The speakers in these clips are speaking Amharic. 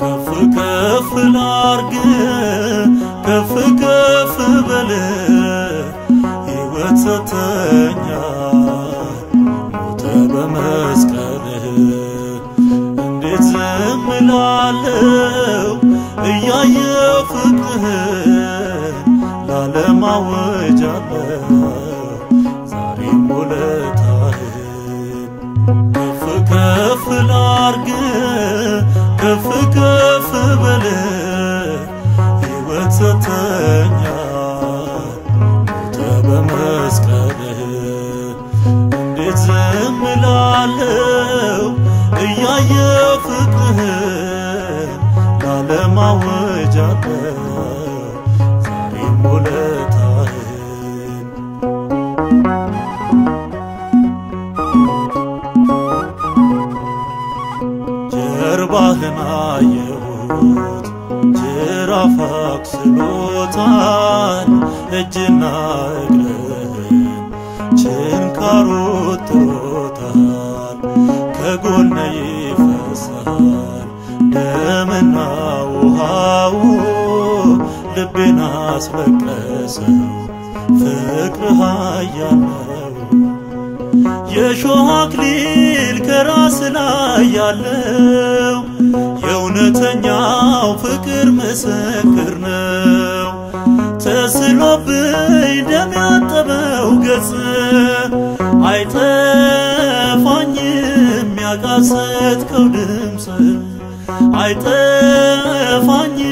ከፍ ከፍ ላርግ፣ ከፍ ከፍ በል፣ ሕይወት ሰተኛ ሞተ በመስቀልህ። እንዴት ዝም እላለሁ እያየሁ ፍቅርህን? ለዓለም አውጃለሁ ዛሬም ውለታህን። ከፍ ከፍ ላርግ፣ ከፍ ከፍ በል፣ ሕይወት ሰተኛ ሞተ በመስቀልህ። እንዴት ዝም እላለሁ እያየሁ ፍቅርህን? ለዓለም አውጃለሁ ዛሬም ውለታህን። ጀርባህን አየሁት፣ ጅራፍ አቁስሎታል፣ እጅና እግርህን ችንካሩ ጥሮታል። ከጎነ ይፈሳል ደምና ውሃው፣ ልቤን አስለቀሰው ፍቅር ኃያል ነው። የሾህ አክሊል ከራስ ላይ ያለው የእውነተኛው ፍቅር ምስክር ነው። ተስሎብኝ ደም ያጠበው ገጽ አይጠፋኝም፣ ያቃሰትከው ድምፅ አይጠፋኝም፣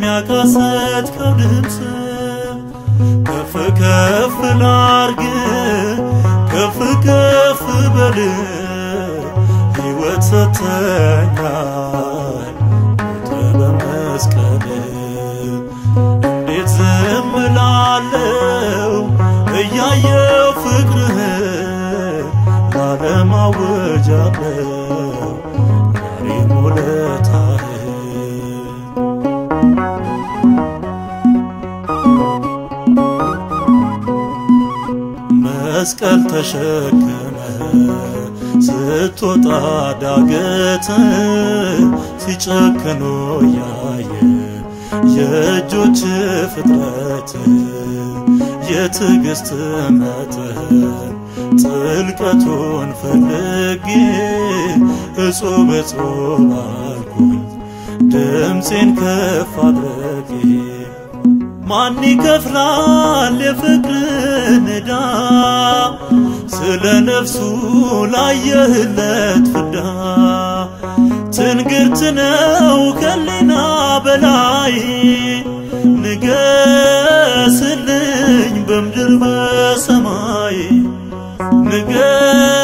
ያቃሰትከው ድምፅ። ከፍ ከፍ ላርግ፣ ከፍ ከፍ በል፣ ሕይወት ሰተኛል ሞተ በመስቀል። እንዴት ዝም እላለሁ እያየሁ ፍቅርህን? ለዓለም አውጃለሁ ዛሬም ውለታህን። መስቀል ተሸክመ ስትወጣ ዳገት፣ ሲጨክኑ ያየ የእጆች ፍጥረት፣ የትዕግስት መጠን ጥልቀቱን ፈልጌ እጹብ እጹብ አልኩኝ ድምፄን ከፍ አድርጌ። ማን ይከፍላል የፍቅርን ዕዳ? ስለ ነፍሱ ላየህለት ፍዳ። ትንግርት ነው ከሊና በላይ፣ ንገስልኝ በምድር በሰማይ፣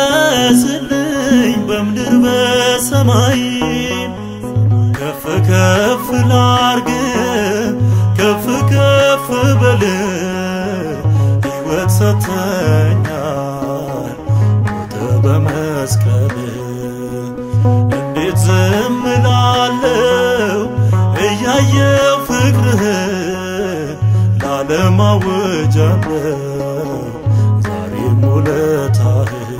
ንገስልኝ በምድር በሰማይ። ከፍ ከፍ ላርግ፣ ከፍ ከፍ በል፣ ሕይወት ሰተኛል ሞተ በመስቀል። እንዴት ዝም እላለሁ እያየሁ ፍቅርህን? ለዓለም አውጃለሁ ዛሬም ውለታህን።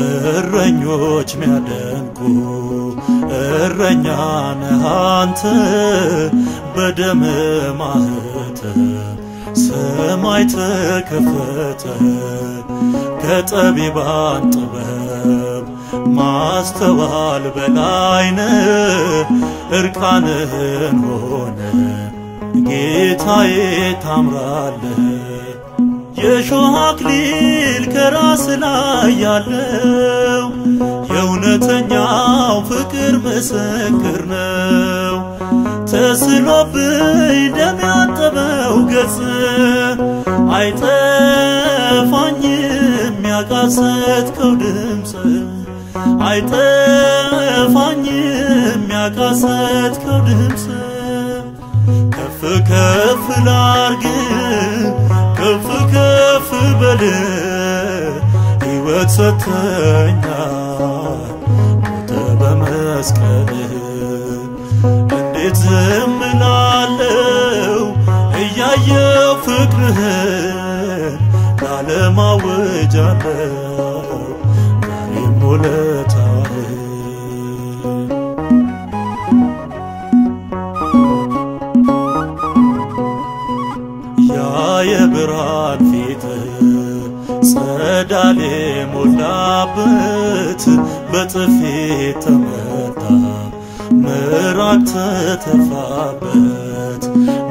እረኞች ሚያደንቁ እረኛ ነህ አንተ፣ በደም ማህተም ሰማይ ተከፈተ። ከጠቢባን ጥበብ ማስተዋል በላይ ነህ፣ እርቃንህን ሆነ ጌታዬ ታምራለህ። የሾህ አክሊል ከራስ ላይ ያለው የእውነተኛው ፍቅር ምስክር ነው። ተስሎብኝ ደም ያጠበው ገጽ አይጠፋኝም፣ ያቃሰትከው ድምፅ አይጠፋኝም ያቃሰትከው ድምፅ። ከፍ ከፍ ላርግ፣ ከፍ ከፍ በል፣ ሕይወት ሰጥተኛል ሞተ በመስቀልህ። እንዴት ዝም እላለሁ እያየው ፍቅርህን? ለዓለም አውጃለሁ ዛሬም ውለታህን። ያ የብርሃን ፊት ጸዳል የሞላበት በጥፊ ተመታ፣ ምራቅ ተተፋበት፣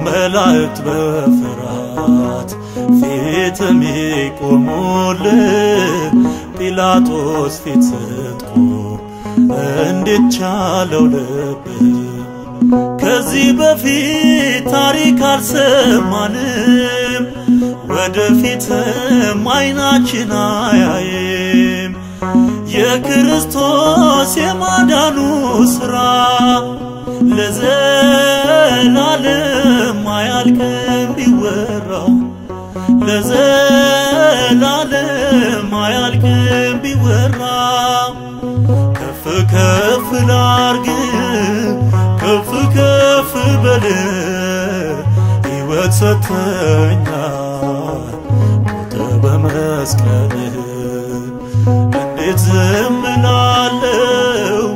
መላእክት በፍርሃት ፊት የሚቆሙልህ፣ ጲላጦስ ፊት ስትቆም እንዴት ቻለው ልብህ? ከዚህ በፊት ታሪክ አልሰማንም፣ ወደፊትም አይናችን አያይም። የክርስቶስ የማዳኑ ሥራ ለዘላለም አያልቅም ቢወራ፣ ለዘላለም አያልቅም ቢወራ። ከፍ ከፍ ላርግ፣ ከፍ ከፍ በል፣ ሕይወት ሰጥተኛል ሞተ በመስቀልህ። እንዴት ዝም እላለሁ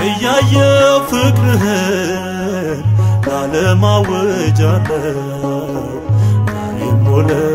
እያየው ፍቅርህን? ለዓለም አውጃለሁ ዛሬም ውለታህን።